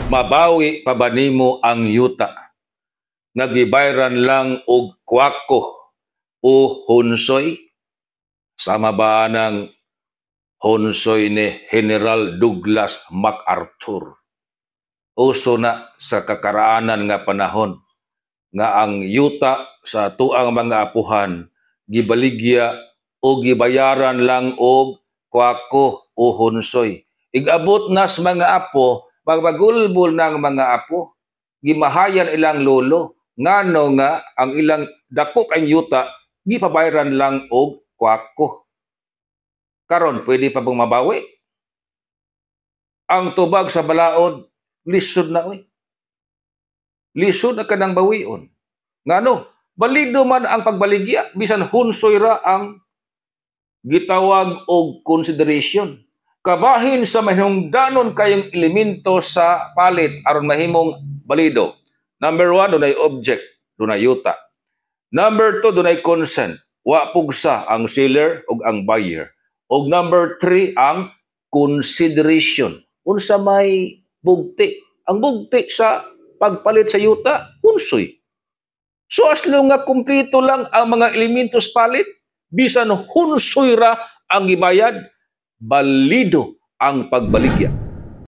Mabawi pa ba nimo ang yuta nga gibayran lang og kwako o hunsoy? Sama ba ng hunsoy ni General Douglas MacArthur? Uso na sa kakaraanan nga panahon nga ang yuta sa tuang mga apuhan gibaligya o gibayaran lang og kwako o hunsoy. Igabot na sa mga apo, magmagulbol ng mga apo, gimahayan ilang lolo, ngano nga ang ilang dako kay yuta gipabayran lang og kwako. Karon, pwede pa bang mabawi? Ang tubag sa balaod, lisod na oy. Lisod na kanang bawion. Ngano, balido man ang pagbaligya bisan hunsoy ra ang gitawag og consideration. Kabahin sa mahinungdanon kayong elemento sa palit aron mahimong balido. Number 1, dunay object, dunay yuta. Number 2, dunay consent. Wa pugsa ang seller ug ang buyer. Og number 3, ang consideration. Unsa may bugti? Ang bugti sa pagpalit sa yuta, hunsoy. So as long nga kumpleto lang ang mga elementos palit, bisan hunsoy ra ang gibayad, balido ang pagbaligya.